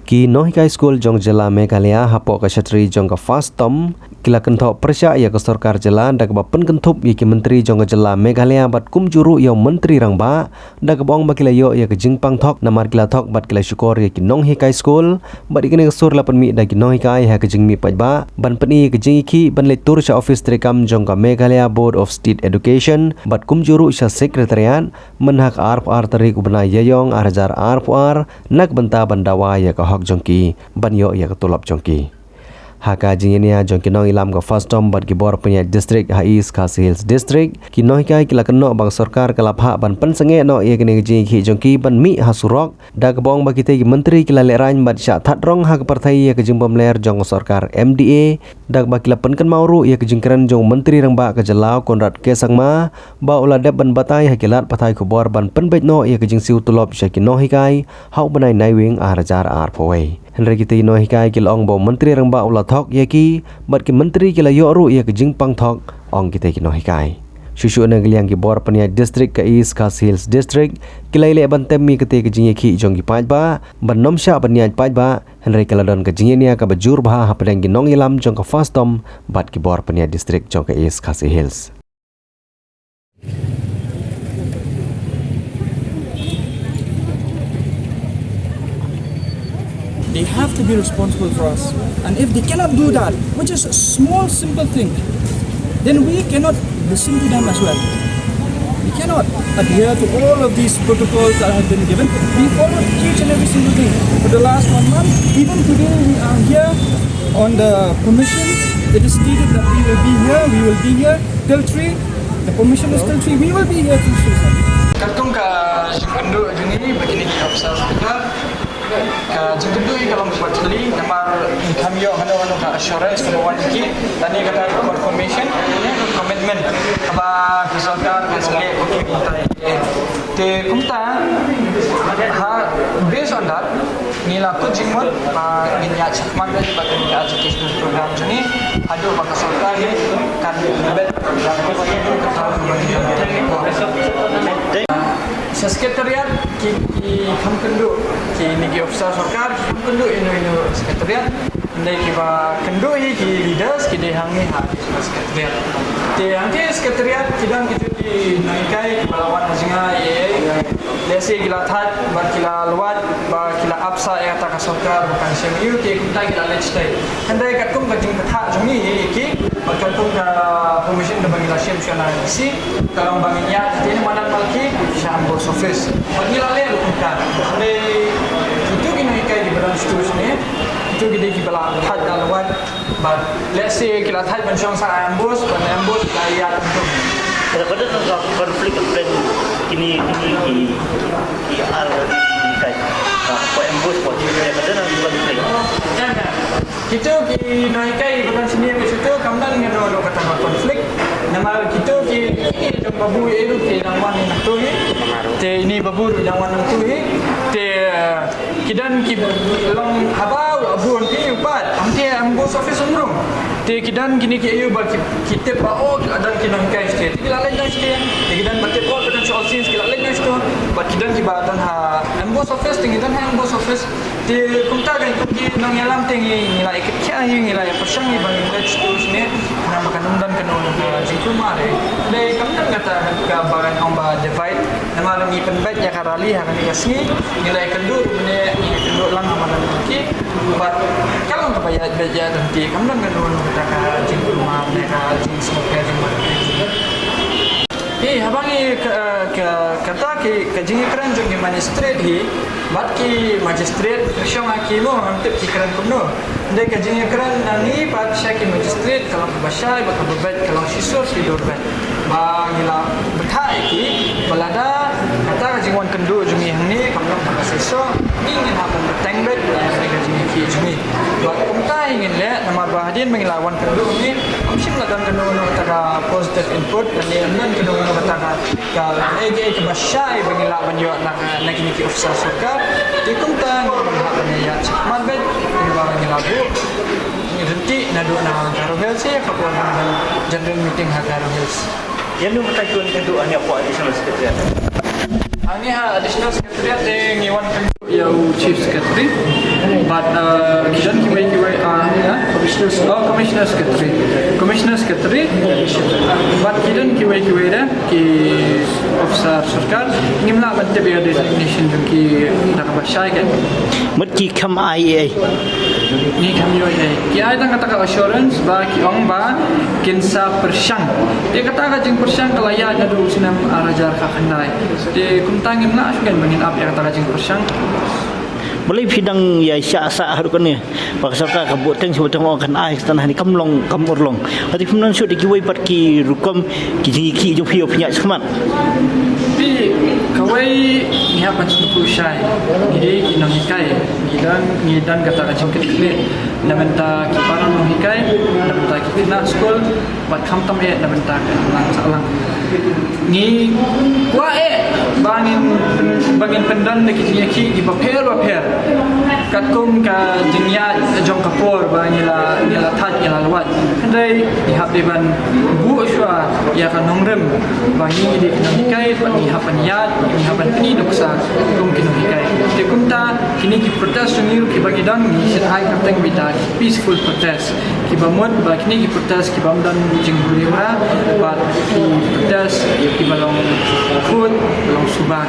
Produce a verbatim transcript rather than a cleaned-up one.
Ki nonghikai skul jong jylla Meghalaya hapoh ka shatri jong ka FASTOM ki la kynthoh pyrshah ïa ka sorkar jylla da kaba pynkynthup ïa ki myntri jong ka jylla Meghalaya bad kumjuh ruh ïa u Myntri Rangbah da kaba ong ba ki la ïoh ïa ka jingpang thok namar ki la thok bad ki la shukor ïa ki nonghikai skul. Bad ïa kane ka sur la pynmih da ki nonghikai ha ka jingmih paidbah ban pyni ïa ka jingïakhih ban leit tur sha office treikam jong ka Meghalaya Board of State Education bad kumjuh ruh sha Secretariat mynha ka arphew ar tarik u bnai Ïaïong ar hajar arphew ar na ka bynta ban dawa ïa ka hok jong ki ban ïoh ïa ka tulop jong ki. Ha ka jingïania jong ki nongïalam ka FASTOM bad ki bor pynïaid district ha East Khasi Hills District, ki nonghikai ki la kynnoh ba ka sorkar ka la phah ban pynsangeh noh ïa kane ka jingïakhih jong ki ban mih ha surok da kaba ong ba kitei ki myntri ki la lehraiñ bad shah thad rong ha ka pyrthei ïa ka jingbymler jong ka sorkar MDA da kaba ki la pynkynmaw ruh ïa ka jingkren jong u Myntri Rangbah ka jylla u Conrad K Sangma ba u la dep ban batai ha ki lad pathai khubor ban pynbeit noh ïa ka jingsiew tulop sha ki nonghikai ha u bnai Naiwieng ar hajar arphew wei. Hynrei kitei ki nonghikai ki la ong ba u Myntri Rangbah u la thok ïa ki bad ki myntri ki la ïoh ruh ïa ka jingpang thok, ong kitei ki nonghikai. Shuh shuh na ka liang ki bor pynïaid district ka East Khasi Hills District ki la ïaleh ban tem ïa katei ka jingïakhih jong ki paidbah ban nym shah ban ïaid paidbah, hynrei ka la don ka jingïania kaba jur bha hapdeng ki nongïalam jong ka FASTOM bad ki bor pynïaid district jong ka East Khasi Hills. They have to be responsible for us. And if they cannot do that, which is a small, simple thing, then we cannot listen to them as well. We cannot adhere to all of these protocols that have been given. We followed each and every single thing for the last one month. Even today, we are here on the commission. It is stated that we will be here, we will be here till three. The commission is till three. We will be here till three, sir. Katkum ka jingkynduh jong ngi bad kine ki officer, ka jingkynduh ka long kaba thylli namar ngi kham ïoh hano hano ka assurance kaba wan ki. Tang kata ka confirmation, commitment kaba ka sorkar ka sngewthuh ïa ki. Te kumta, ha, based on that, ngi la kut jingmut ba ngin ïaid shakhmat bad ka educational program jong ngi haduh ba ka sorkar kan pynbeit ïa ka. Sa secretariat ki, ki kham kynduh, kine ki officer sorkar ki kham kynduh ïano ïano secretariat. Hynrei kiba kynduh hi ki leaders ki dei hangne ha secretariat. Te hangtei secretariat ki don kito ki nonghikai kiba la wan ha jngai, eh, lehse ki la thait bad ki la lwait ba ki la ap sah ïa kata ka sorkar ba kan shim ïa u, te kumta ki la leit shatei. Hynrei katkum ka jingbatai jong ngi ïa ki bad katkum ka permission kaba ngi la shim sha na D C, ka long ba ngin ïaid te ne madan malki sha M P O S office. Bad ngi la leh ruh kumta. Hynrei kito ki nonghikai kiba don shatu shane, kito ki dei kiba la thait, la lwait. Bad lehse ki la thait ban shong sah ha M P O S, bad M P O S la ïaid kumto. Ka don ka conflict of plan kine, kine ki, ki ar nonghikai. Ka M P O S ko, ka don ka conflict. Kito ki nonghikai kiba don shane, kito kam don kano kano kata ka conflict. Namar kito ki, ki jong Babu ïa ruh ki dang wan nangtu hi. Te ine Babu ruh dang wan nangtu hi. Te, eh, ki don ki long haba u la bun ki u pat. Am te M P O S office um rung. Te ki don kine ki ïa ba ki, ki tip ba, oh, ki la don ki nonghikai shatei. Te ki la leit noh shatei. Te ki don ba tip, oh, ki don sha All Saints, ki la leit noh shato. Bad ki don kiba don ha M P O S office, te ki don ha M P O S office. Te kumta ka kum ki nongïalam te ngi, ngi la ïa kit khia hi, ngi la ïa pyrshang hi ba ngin leit sha tu shane, namar ba kan ym don kano kano ka jingkulmar hi. Te kam don kata kaba ngan ong ba divide, namar ngi pynbeit ïa ka rally ha kane ka sngi, ngi la ïa kynduh ruh ne, ngi ïa kynduh lang ha madan ki. Bad ka long kaba ïaid beit ïaid ryntih, kam don kano kano kata ka jingkulmar ne ka jingsngewkhia jingmut. Te haba ngi ka, ka, kata ki, ka jingïakren jong ki magistrate hi bad ki magistrate, shong ha ki mo ngam tip ki kren kumno. Hynrei ka jingïakren na ngi bad sha ki magistrate ka long kaba shai bad kaba beit, ka long shisha shi dur beit. Ba ngi la batai ki ba lada kata ka jingwan kynduh jong ngi hangne kam long kaba shisha, ngi ngin hap ban bteng beit ïa ka jingïakhih jong ngi. Bad kumta hi ngin leh namar ba hadien ba ngi la wan kynduh hangne, ym shym la don kano kano kata ka positive input, lane ym don kano kano kata ka, ka, eh, eh, kaba shai ba ngi lah ban ïoh na, na kine ki officer sorkar. Te kumta ngi hap ban ïaid shakhmat beit, kumba ngi la buh ryntih naduh na Garo Hills, eh, ka por ban general meeting ha Garo Hills. Ïa no mynta ki wan kynduh hangne hapoh Additional Secretariat? Hangne ha Additional Secretariat te ngi wan kynduh Ïa u Chief Secretary. Bad, uh, ki don kiwei kiwei, uh, ïa? Oh, Commissioner Secretary. Commissioner Secretary. Bad ki don kiwei kiwei de ki officer sorkar. Ngim lah ban tip ïa designation jong ki da kaba shai kan. Mut ki kham ai ei. Ngi kham ïoh ei. Ki ai tang kata ka assurance ba ki ong ba kin sa pyrshang. Te kata ka jingpyrshang ka la ïaid naduh u snem ar hajar khatkhyndai. Te kumta ngim lah shuh kan ba ngin ap ïa kata ka jingpyrshang. Balei phi dang ïa shah sah haduh kane? Ba ka sorkar ka buh teng shuh ba teng ong kan ai kata hangne kam long kam urlong. Hynrei phim nang shuh da kiwei pat ki rukom ki jingïakhih jong phi ïoh phi ïaid shakhmat. Phi kawei ngi hap ban sngewthuh shai. Ngi dei ki nonghikai. Ngi don ngi don kata ka jingkitkhlieh na bynta ki para nonghikai, na bynta ki khynnah skul, bad khamtam eh na bynta ka imlang sahlang. Ngi kwah eh ba ngin pyn- ba ngin pyndon da ki jingïakhih kiba pher ba pher. Katkum ka jingïaid jong ka por ba ngi la ngi la thait ngi la lwait. Hynrei ngi hap dei ban buh shuwa ïa ka nongrim ba ngi dei ki nonghikai bad ngi hap ban ïaid ngi hap ban pyni nuksa kum ki nonghikai. Te kumta kine ki protest jong ngi ruh kiba ngi don ngi shait ai kyrteng ba ki peaceful protest. Kiba mut ba kine ki protest kiba ym don jingbuhriewra bad ki protest kiba long khuid long suba.